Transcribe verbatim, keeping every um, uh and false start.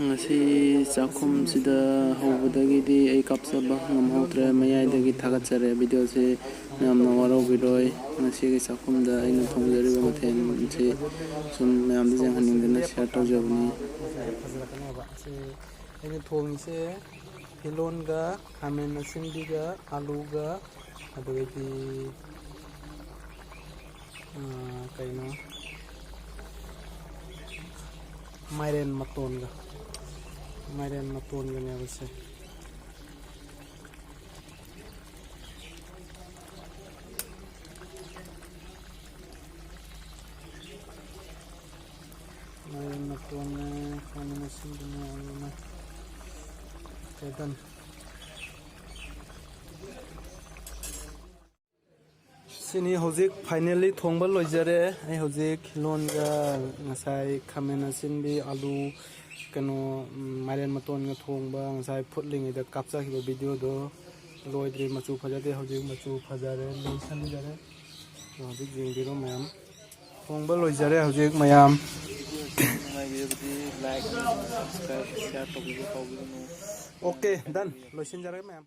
ꯉꯁꯤ ꯆꯥꯛꯈꯨꯝꯁꯤꯗ ꯍꯧꯕꯗꯒꯤꯗꯤ ꯑꯩ ꯀꯥꯞꯆꯕ ꯉꯝꯍꯧꯗ꯭ꯔꯦ꯫ ꯃꯌꯥꯏꯗꯒꯤ ꯊꯥꯒꯠꯆꯔꯦ꯫ ꯚꯤꯗꯤꯑꯣꯁꯤ ꯃꯌꯥꯝꯅ ꯋꯥꯔꯧꯕꯤꯔꯣꯏ꯫ ꯉꯁꯤꯒꯤ ꯆꯥꯛꯈꯨꯝꯗ ꯑꯩꯅ ꯊꯣꯡꯖꯔꯤꯕ ꯃꯊꯦꯜꯁꯤ ꯁꯨꯝ ꯃꯌꯥꯝꯗ ꯌꯦꯡꯍꯟꯅꯤꯡꯗꯅ ꯁꯤꯌꯔ ꯇꯧꯖꯕꯅꯤ꯫ ꯐꯖꯔꯛꯀꯅꯦꯕ꯫ ꯁꯤ ꯑꯩꯅ ꯊꯣꯡꯉꯤꯁꯦ ꯍꯤꯂꯣꯟꯒ ꯈꯥꯃꯦꯟ ꯑꯁꯤꯟꯕꯤꯒ ꯑꯂꯨꯒ ꯑꯗꯨꯗꯒꯤꯗꯤ, ꯑ, ꯀꯩꯅꯣ, ꯃꯥꯏꯔꯦꯟ ꯃꯇꯣꯟꯒ, ꯃꯥꯏꯔꯦꯟ ꯃꯇꯣꯟꯒꯅꯦꯕ ꯁꯦ꯫ ꯃꯥꯏꯔꯦꯟ ꯃꯇꯣꯟꯅꯦ, ꯈꯥꯃꯦꯟ ꯑꯁꯤꯟꯕꯅꯦ, ꯑꯂꯨꯅꯦ꯫ Okay, done꯫ ꯁꯤꯅꯤ ꯍꯧꯖꯤꯛ finally ꯊꯣꯡꯕ ꯂꯣꯏꯖꯔꯦ꯫ ꯑꯩ ꯍꯧꯖꯤꯛ ꯂꯣꯟꯒ ꯉꯁꯥꯏ ꯈꯥꯃꯦꯟ ꯑꯁꯤꯟꯕꯤ, ꯑꯂꯨ, ꯀꯩꯅꯣ, ꯎꯝ, ꯃꯥꯏꯔꯦꯟ ꯃꯇꯣꯟꯒ ꯊꯣꯡꯕ ꯉꯁꯥꯏ ꯐꯨꯠꯂꯤꯉꯩꯗ ꯀꯥꯞꯆꯈꯤꯕ ꯚꯤꯗꯤꯑꯣꯗꯣ ꯂꯣꯏꯗ꯭ꯔꯤ꯫ ꯃꯆꯨ ꯐꯖꯗꯦ, ꯍꯧꯖꯤꯛ ꯃꯆꯨ ꯐꯖꯔꯦ, ꯂꯣꯏꯁꯤꯟꯖꯔꯦ꯫ ꯑꯗꯣ ꯍꯧꯖꯤꯛ ꯌꯦꯡꯕꯤꯔꯣ ꯃꯌꯥꯝ꯫ ꯊꯣꯡꯕ ꯂꯣꯏꯖꯔꯦ ꯍꯧꯖꯤꯛ ꯃꯌꯥꯝ꯫ ꯅꯨꯡꯉꯥꯏꯕꯤꯔꯕꯗꯤ like, subscribe, share ꯇꯧꯕꯤꯕ ꯀꯥꯎꯕꯤꯒꯅꯨ꯫ Okay, done꯫ ꯂꯣꯏꯁꯤꯟꯖꯔꯒꯦ ꯃꯌꯥꯝ꯫